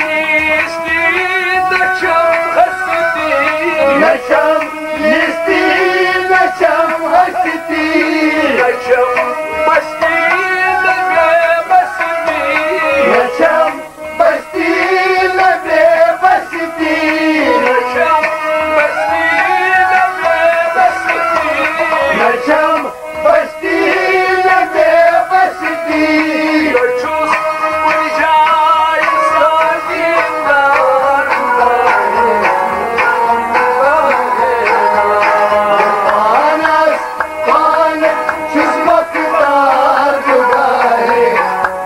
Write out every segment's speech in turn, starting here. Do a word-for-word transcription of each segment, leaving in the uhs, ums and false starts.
نیستی نہ چھم ہستی۔ نہ چھم نیستی، نہ چھم ہستی۔ نہ چھم بستی نہ بے بستی۔ نہ چھم بستی نہ بے بستی۔ نہ چھم بستی نہ بے بستی۔ نہ چھم بستی نہ بے بستی۔ نہ چھُس کُنہِ جایہِ سادی دار۔ پانس پانہٕ چھُس مۄختار بہٕ گاہے،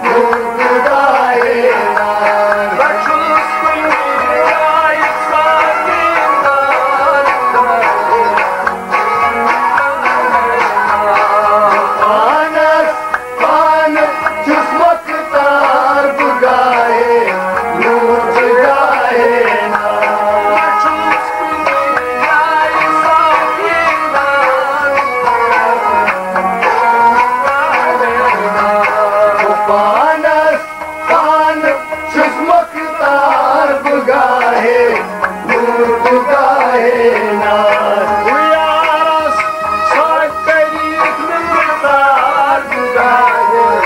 نوٗر بہٕ گاہے نار۔ بہٕ چھُس کُنہِ جایہِ سادی دار۔ پانس پانہٕ چھُس مۄختار بہٕ گاہے، نوٗر بہٕ گاہے نار۔ بہٕ چھُس کُنہِ جایہِ سادی دار۔ بہٕ پانس پانہٕ چھُس مۄختار بہٕ گاہے، نوٗر بہٕ گاہے نار۔ بہٕ یارس سۄ کٔرِتھ نہٕ مُختار بہٕ گاہے،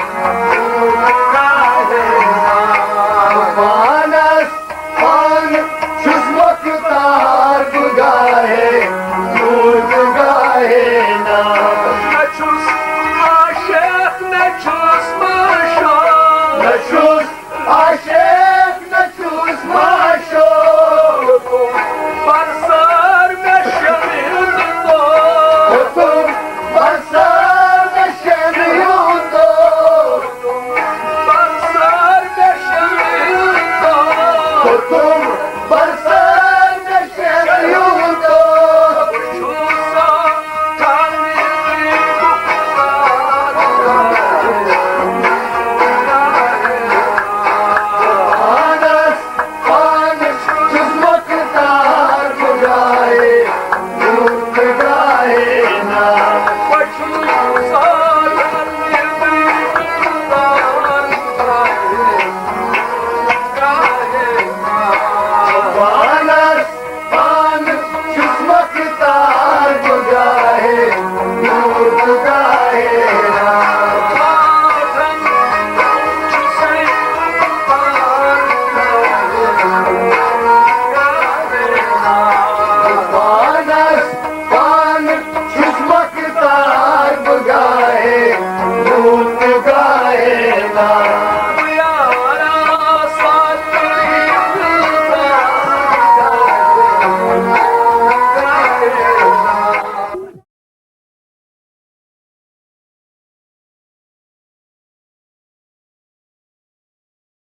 نوٗر بہٕ گاہے نار۔ بہٕ پانس پانہٕ چھُس مۄختار بہٕ گاہے، نوٗر بہٕ گاہے نار۔ نہ چھُس عاشق، نہ چھُس معشوق۔ نہ چھُس عاشق، نہ چھُس معشوق۔ برسر مےٚ شمعِ ہُنٛد دور۔ حُکُم برسر مےٚ شمعِ ہُنٛد دور۔ برسر مےٚ شمعِ ہُنٛد دور۔ حُکُم برسر مےٚ شمعِ ہُنٛد دور۔ بہٕ چھُس سا پانس پانہٕ چھُس مۄختار بہٕ گاہے، نوٗر بہٕ گاہے نار۔ پانس پانہٕ چھُس مۄختار بہٕ گاہے، نوٗر بہٕ گاہے نار۔ پانس پانہٕ چھُس مۄختار بہٕ گاہے۔